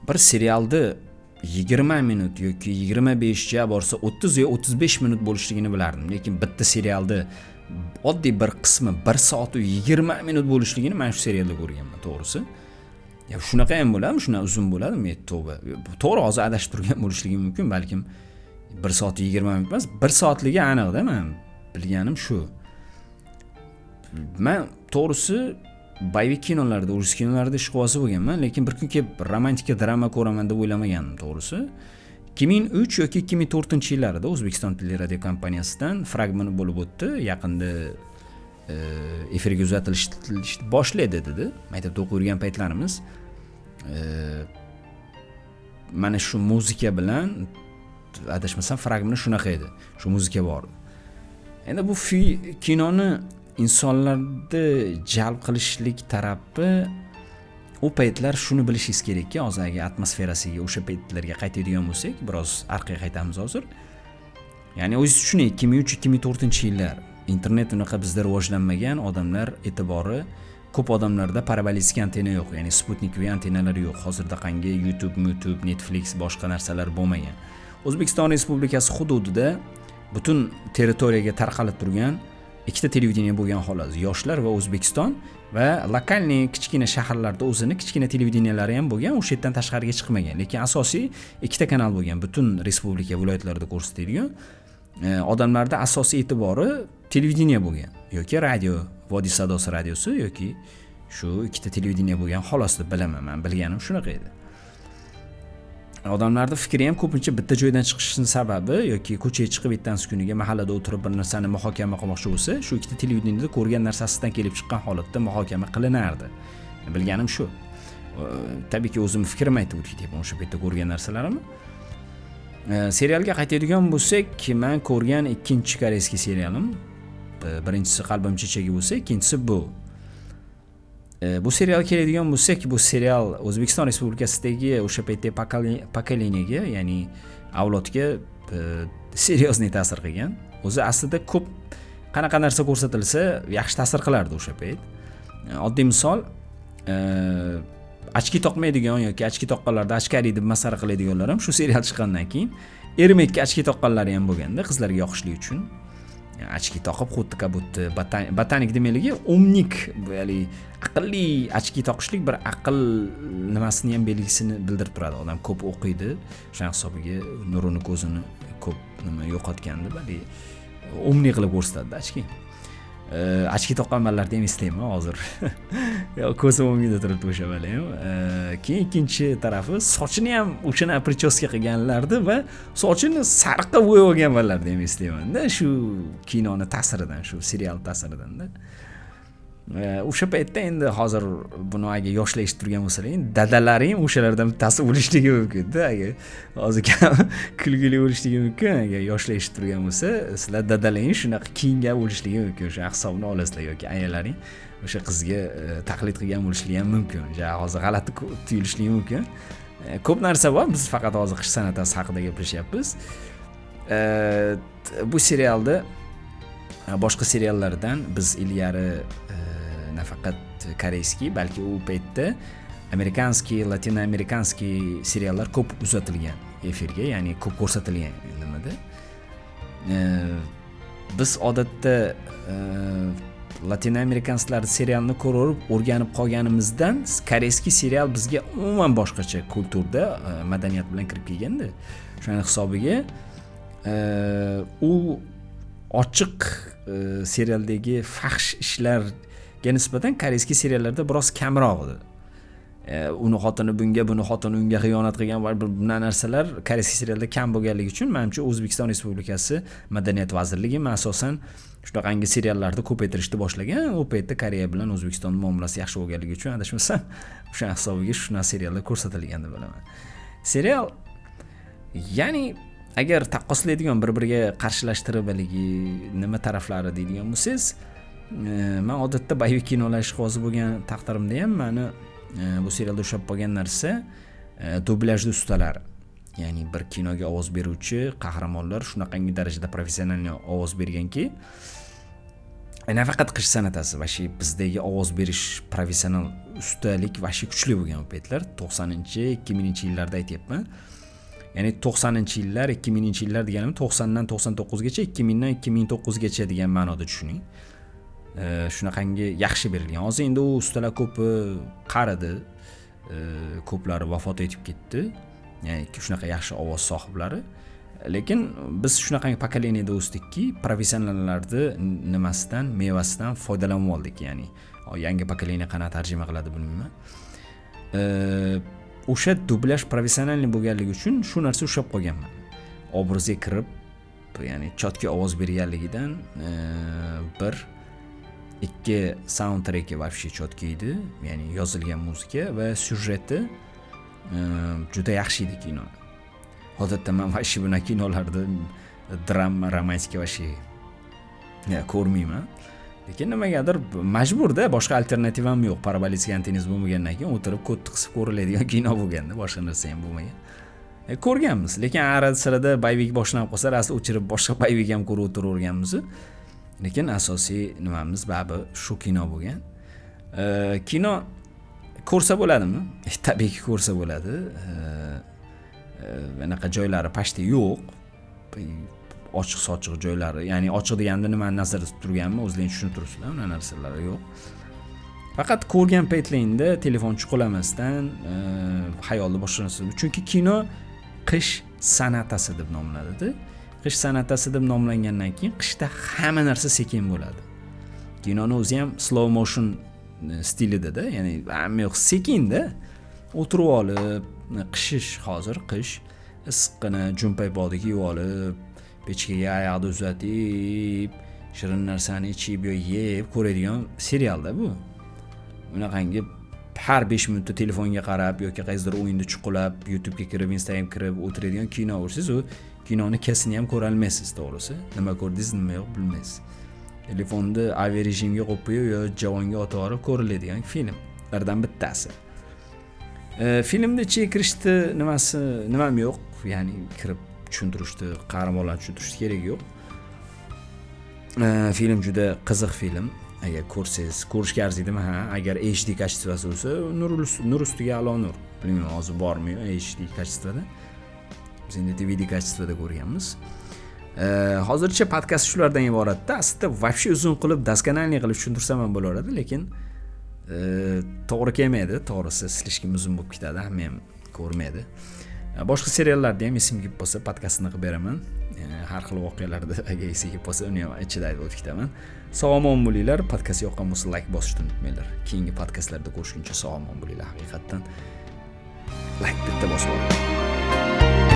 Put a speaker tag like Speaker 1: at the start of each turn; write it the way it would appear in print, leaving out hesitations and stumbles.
Speaker 1: Bir serialni 20 minut yoki 25 cha borsa 30 yo 35 minut bo'lishligini bilardim, lekin bitta serialni oddiy bir qismi 1 soatu 20 minut bo'lishligini man shu serialda ko'rganman, to'g'risi. Ya, shunaqa ham bo'ladimi, shunaqa uzun bo'ladimi? Tavba, to'g'ri, hozir adashib turgan bo'lishligim mumkin, balkim 1 soat 20 minut emas, 1 soatligi aniqda, man bilganim shu. Man, to'g'risi, боевик kinolarda, ужас kinolarida ishqibozi bo'lganman, lekin bir kun kelib romantika drama ko'raman deb o'ylamagandim, to'g'risi. 2003 yoki 2004-yillarida O'zbekiston teleradio kompaniyasidan fragment bo'lib o'tdi, yaqinda efirga uzatilishni boshlaydi dedi. Maktabda o'qib yurgan paytlarimiz, mana shu muzika bilan, adashmasam, fragment shunaqa edi, shu muzika bor. Endi bu kinoni insonlarni jalb qilishlik tarafi, u paytlar shuni bilishingiz kerakki, hozir agar atmosferasiga, o'sha paytlarga qaytadigan bo'lsak, biroz orqaga qaytamiz hozir. Ya'ni o'zingiz tushuning, 2003, 2004-yillar, internet unaqa bizda rivojlanmagan, odamlar e'tibori, ko'p odamlarda параболический antenna yo'q, ya'ni спутниковый antennalar yo'q, hozirdaqangi YouTube, YouTube, Netflix, boshqa narsalar bo'lmagan. O'zbekiston Respublikasi hududida butun territoriyaga tarqalib turgan ikkita televideniye bo'lgan xolos: Yoshlar va O'zbekiston va локальный kichkina shaharlarda o'zini kichkina televideniyalari ham bo'lgan, o'sha yerdan tashqariga chiqmagan, lekin asosiy ikkita kanal bo'lgan butun respublika viloyatlarida ko'rsatadigan. Odamlarda asosiy e'tibori televideniye bo'lgan yoki radio, Vodiy sadosi radiosi yoki shu ikkita televideniye bo'lgan xolos deb bilaman. Man bilganim shunaqa edi. Odamlarni fikri ham ko'pincha bitta joydan chiqishini sababi yoki ko'chaga chiqib, ertasi kuniga mahallada o'tirib bir narsani muhokama qilmoqchi bo'lsa, shu ikkita televideniyada ko'rgan narsasidan kelib chiqqan holatda muhokama qilinardi, bilganim shu. Tabiiyki, o'zimni fikrimni aytib o'tib ketyapman, o'sha paytda ko'rgan narsalarimni. Serialga qaytadigan bo'lsak, man ko'rgan ikkinchi корейский serialim, birinchisi "Qalbim chechagi" bo'lsa, ikkinchisi bu. Bu serialga keladigan bo'lsak, bu serial O'zbekiston Respublikasidagi o'sha paytdagi поколение ga, ya'ni avlodga серьезный ta'sir qilgan. O'zi aslida ko'p qanaqa narsa ko'rsatilsa, yaxshi ta'sir qilardi o'sha payt. Oddiy misol, очки toqmaydigan yoki очки toqqanlarda очкарик deb masxara qiladiganlar ham shu serial chiqqandan keyin ermakka очки toqqanlari ham bo'lganda, qizlarga yoqishlik uchun очки toqib, xuddi как будто ботаник demayligi, умник, haligi aqlli. Очки toqishlik bir aql nimasini ham belgisini bildirib turadi. Odam ko'p o'qiydi, o'shani hisobiga nurini, ko'zini ko'p nima yo'qotgan deb, haligi умный qilib ko'rsatadida очки. Очки toqqanlarni ham eslayman hozir, ko'zim o'ngida turibdi o'sha bola ham. Keyin ikkinchi tarafi, sochini ham o'shana прическа qilganlardi va sochini sariq qilib bo'yab olgan bolalarni ham eslaymanda, shu kinoni ta'siridan, shu serial ta'siridanda. O'sha paytda, endi hozir buni agar yoshlar eshitib turgan bo'lsalar, dadalaring o'shalardan bittasi bo'lishligi mumkinda. Agar hozir kulgili bo'lishligi mumkin, agar yoshlar eshitib turgan bo'lsa, sizlar dadalaring shunaqa kiyingan bo'lishligi mumkin, o'sha hisobini olasizlar yoki ayalaring o'sha qizga taqlid qilgan bo'lishligi ham mumkin. Hozir g'alati tuyulishligi mumkin. Ko'p narsa bor, biz faqat hozir "Qish sonatasi" haqida gaplashyapmiz. Bu serialda boshqa seriallardan biz ilgari nafaqat корейский, balki u paytda американский, латиноамериканский seriallar ko'p uzatilgan efirga, ya'ni ko'p ko'rsatilgan nimada. Biz odatda латиноамериканец lar serialni ko'rib o'rganib qolganimizdan, корейский serial bizga umuman boshqacha культура da, madaniyat bilan kirib kelganda, o'shani hisobiga u ochiq serialdagi fahsh ishlarga nisbatan корейский seriallarda biroz kamroq edi. Uni xotini bunga, buni xotini unga xiyonat qilgan va bunaqa narsalar корейский serialda kam bo'lganligi uchun, manimcha, O'zbekiston Respublikasi Madaniyat vazirligi asosan shunaqangi seriallarni ko'paytirishni boshlagan. U paytda Koreya bilan O'zbekiston muomalasi yaxshi bo'lganligi uchun, adashmasam, o'sha hisobiga shunaqa seriallar ko'rsatilgan deb bilaman. Serial, ya'ni agar taqqoslaydigan, bir biriga qarshilashtirib, haligi nima taraflari deydigan bo'lsangiz, man odatda боевик kinolar ishqibozi bo'lgan taqdirimda ham mani bu serialda ushlab qolgan narsa dublyajni ustalari, ya'ni bir kinoga ovoz beruvchi qahramonlar shunaqangi darajada профессиональный ovoz berganki. Nafaqat Qish sonatasi, вообще bizdagi ovoz berish professional ustalik вообще kuchli bo'lgan u paytlar, 90, 2000-yillarda aytyapman. Ya'ni 90-yillar, 2000-yillar deganim 90dan 99gacha, 2000dan 2009gacha degan ma'noda tushuning. Shunaqangi yaxshi berilgan. Hozir endi u ustalar ko'pi qaridi, ko'plari vafot etib ketdi. Ya'ni shunaqa yaxshi ovoz sohiblari. Lekin biz shunaqangi поколение da o'sdikki, professionallarni nimasidan, mevasidan foydalanib oldik. Ya'ni yangi поколение qanaqa tarjima qiladi bilmayman. O'sha dublyaj professionalniy bo'lganligi uchun shu narsa ushlab qolganman. Obrazga kirib, ya'ni чётко ovoz berganligidan bir, ikki, saundtreki вообще чётко edi, ya'ni yozilgan muzika va syujeti juda yaxshi edi kino. Odatda man вообще bunaqa kinolarda drama, romantika вообще ko'rmayman. Lekin nimagadir majburda, boshqa alternativam yo'q. Параболический antenniz bo'lmagandan keyin o'tirib ko'tni qisib ko'riladigan kino bo'lganda, boshqa narsa ham bo'lmagan. Ko'rganmiz, lekin ara sirada боевик boshlanib qolsa, rosa o'chirib boshqa боевик ham ko'rib o'tiraverganmiz. Lekin asosiy nimamiz baribir shu kino bo'lgan. Kino ko'rsa bo'ladimi? Tabiiyki ko'rsa bo'ladi. Anaqa joylari почти yo'q. Ochiq sochiq joylari, ya'ni ochiq deganda nimani nazarda tutib turganimni o'zlaring tushunib turibsizlar, unaqa narsalari yo'q. Faqat ko'rgan paytlaringda telefon chuqulamasdan, xayolda boshqa narsa. Chunki kino Qish sonatasi deb nomlanadi. Qish sonatasi deb nomlangandan keyin qishda hamma narsa sekin bo'ladi. Kinoni o'zi ham slow motion stilida-da, ya'ni hamma yoq sekinda. O'tirib olib, qishish hozir qish, issiqqina jo'mpaypog'ni kiyib olib, pechkaga oyoqni uzatib, shirin narsani ichib yo yeb ko'radigan serialda bu. Unaqangi har 5 minutda telefonga qarab yoki qaysidir o'yinda chuqulab, YouTube'ga kirib, Instagram kirib o'tiradigan kino ko'rsangiz, u kinoni kasini ham ko'ra olmaysiz to'g'risi. Nima ko'rdingiz, nima yo'q bilmaysiz. Telefonni AV rejimga qo'yib qo'yib yo javonga otib yuborib ko'riladigan filmlardan bittasi. Filmni ichiga kirishni nimasi, nimam yo'q, ya'ni kirib tushuntirishni, qahramonlarni tushuntirishni keragi yo'q. Film juda qiziq film. Agar ko'rsangiz, ko'rishga arziydimi? Ha, agar HD качество si bo'lsa, nur ustiga a'lo nur. Bilmayman, hozir bormi HD качество da. Biz endi DVD качество da ko'rganmiz. Hozircha podkast shulardan iboratda. Aslida вообще uzun qilib, доскональный qilib tushuntirsam ham bo'laveradi, lekin to'g'ri kelmaydi. To'g'risi, слишком uzun bo'lib ketadi, hamma ham ko'rmaydi. Boshqa seriallarni ham esimga kelib qolsa podkastini qilib beraman. Har xil voqealarda agar esga kelib qolsa, uni ham ichida aytib o'tib ketaman. Sog' omon bo'linglar. Podkast yoqqan bo'lsa layk bosishni unutmanglar. Keyingi podkastlarda ko'rishguncha sog' omon bo'linglar. Haqiqatdan layk bitta bosib yuboring.